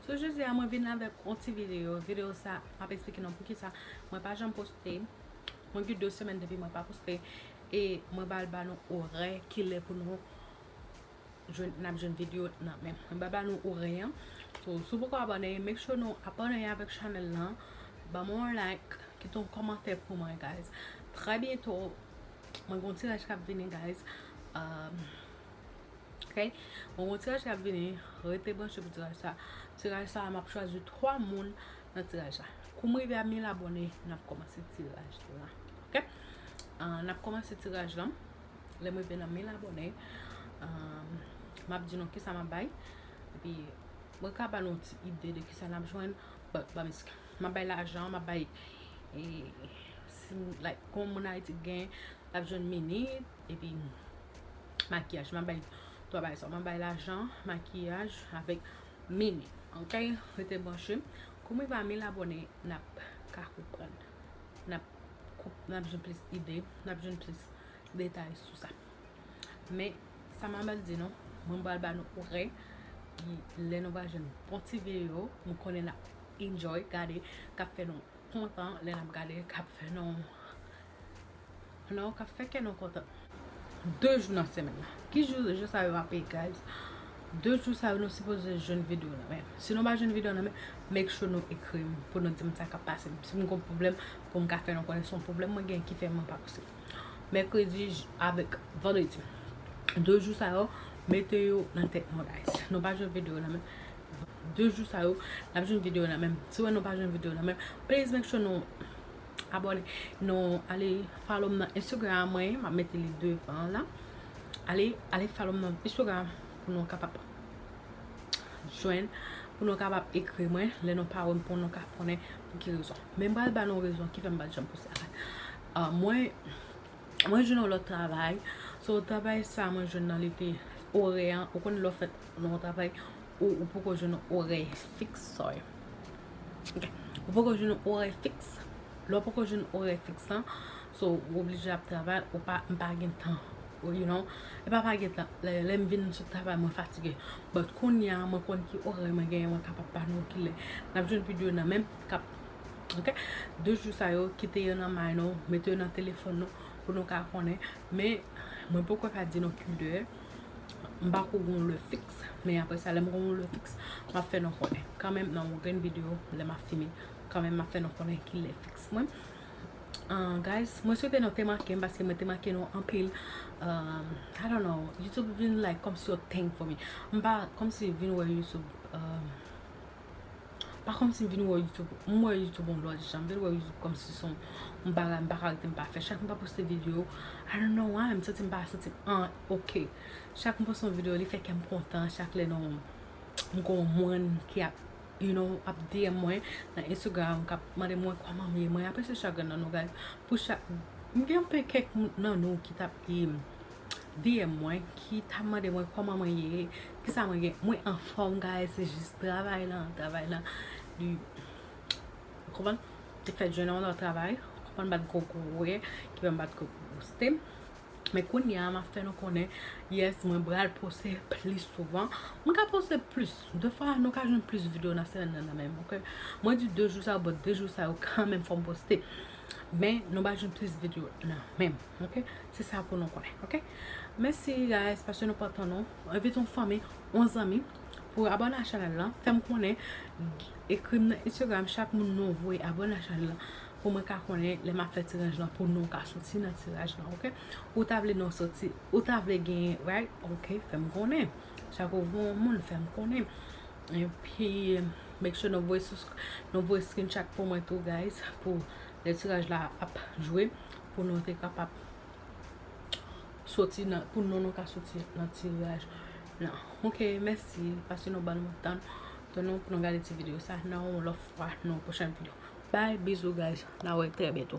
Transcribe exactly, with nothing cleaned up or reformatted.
So, jodi a, mwen vin avèk yon ti videyo. Videyo sa, m ap eksplike nou poukisa mwen pa janm poste. Mwen gen de semèn depi mwen pa poste. E mwen pral ba nou orè kilè pou nou jwenn, n ap jwenn videyo nan men. Mwen pral ba nou orè an. So, si w poko abòne, make sure nou abòne avèk chanèl lan. Ban mwen yon like, kite yon kòmantè pou mwen, guys. Trè byento, mwen gen yon tiraj k ap vini, guys. Um, Ok? Bon, bon, tiraj k ap vini, rete branche pou tiraj sa. Tiraj sa, m ap chwazi twa moun nan tiraj la. Kou m rive a mil abòne, n ap kòmanse tiraj la. Ok? Ah, n ap kòmanse tiraj la. Lè m rive nan mil abòne, ah, m ap di nou kisa m ap bay. Epi, mwen ka ba nou ti ide de kisa n ap jwenn. But, ba misk. M ap bay lajan, m ap bay, e, si, like, kon moun Ayiti gen, l ap jwenn mini, epi makiyaj. M ap bay twa bagay sa. M ap bay lajan, makiyaj, avèk mini. Ok? Rete branche. Kou m rive a mil abòne, n ap ka konprann. N ap, n ap jwenn plis ide, n ap jwenn plis detay sou sa. Men, sa m ap di nou, mwen pral ba nou orè, lè nou va jwenn bon ti videyo, mwen konnen n ap enjoy gade, k ap fè nou kontan, lè n ap gade, k ap fè nou, non, k ap fè kè nou kontan. De jou nan semèn la. Ki jou, jou sa yo ap ye, guys? De jou sa yo, nou sipoze jwenn videyo nan men. Si nou pa jwenn videyo nan men, make sure nou ekri m pou nou di m sa k ap pase m. Si m gon pwoblèm, pou m ka fè nou konnen se yon pwoblèm mwen gen ki fè mwen pa poste. Mèkredi j-, avèk vandredi. De jou sa yo, mete yo nan tèt nou, guys. Nou pa jwenn videyo nan men. De jou sa yo, n ap jwenn videyo nan men. Si w wè nou pa jwenn videyo nan men, please make sure nou abòne. Nou ale follow m nan Instagram mwen, m ap mete li devan la. Ale, ale follow m nan Instagram pou nou kapab jwenn, pou nou kapab ekri mwen, lè nou pa wè m pou nou ka konnen pou ki rezon. Men m pral ba nou rezon ki fè m pa t janm poste la. Ah, mwen, mwen jwenn yon lòt travay. So, travay sa mwen jwenn nan li te orè an, ou konn lè w fèt nan yon travay, ou, ou poko jwenn yon orè fiks, sorry. Ok. Ou poko jwenn yon orè fiks. Lè w poko jwenn orè fiks lan, so, ou oblije ap travay, ou pa, m pa gen tan. Ou, you know, e pa pa gen tan. Lè, lè m vin sot travay, mwen fatige. But kounye a, mwen konn ki orè mwen genyen, mwen kapab pa nou kilè. N ap jwenn videyo nan men, k ap, ok? De jou sa yo, kite yo nan may nou, mete yo nan telefòn nou, pou nou ka konnen. Men, mwen poko ka di nou kilè. M pako gon lè fiks, men apre sa, lè m gon lè fiks, m ap fè nou konnen. Kanmenm, nan yon grenn videyo, lè m ap fini, kanmenm, m ap fè nou konnen kilè fiks mwen. Ah, guys, mwen swete nou te manke m paske mwen te manke nou anpil. Um, I don't know, YouTube vin like kòmsi yon thing for me. M pa kòmsi vin wè YouTube, um, pa kòmsi m vin wè YouTube, m wè YouTube yon lòt jan. M vin wè YouTube kòmsi se yon bagay m pa ka rete m pa fè. Chak m pa poste videyo, I don't know why, m santi m pa santi m an ok. Chak m poste yon videyo, li fè kè m kontan. Chak lè nou, m gon moun ki ap, you know, ap D M mwen nan Instagram, k ap mande mwen kòman m ye. Mwen apresye chak grenn nan nou, guys. Pou chak, m gen anpil kèk moun nan nou ki t ap, em, D M mwen, ki t ap mande mwen kòman mwen ye, kisa mwen gen. Mwen anfòm, guys, se jis travay lan, travay lan. Li, ou konprann? Te fèt jwenn yon lòt travay, ou konprann, m pa t ko kouri, ki fè m pa t ko poste. Men kounye a, m ap fè nou konnen, yes, mwen pral poste plis souvan. Mwen ka poste plis. Defwa, nou ka jwenn plis videyo nan semèn nan, nan menm, ok? Mwen di de jou sa yo, but de jou sa yo, kanmenm, fò m poste. Men, nou va jwenn plis videyo nan menm, ok? Se sa pou nou konnen, ok? Mèsi, guys, paske nou pran tan nou. Envite yon fanmi, yon zanmi, pou abòne a chanèl lan. Fè m konnen, ekri m nan Instagram, chak moun nou voye abòne a chanèl lan, pou mwen ka konnen lè m ap fè tiraj lan, pou nou ka soti nan tiraj lan, ok? Ou ta vle nou soti, ou ta vle genyen, right? Ok, fè m konnen. Chak ou voye yon moun, fè m konnen. Epi, make sure nou voye sou, nou voye screenshot pou mwen tou, guys, pou lè tiraj la ap jwe, pou nou te kapab soti nan, pou nou, nou ka soti nan tiraj lan. Ok, mèsi, paske nou ban nou tan, tan nou pou nou gade ti videyo sa, nan yon lòt fwa, nan yon pwochèn videyo. Bye, bizou, guys, n a wè trè byento.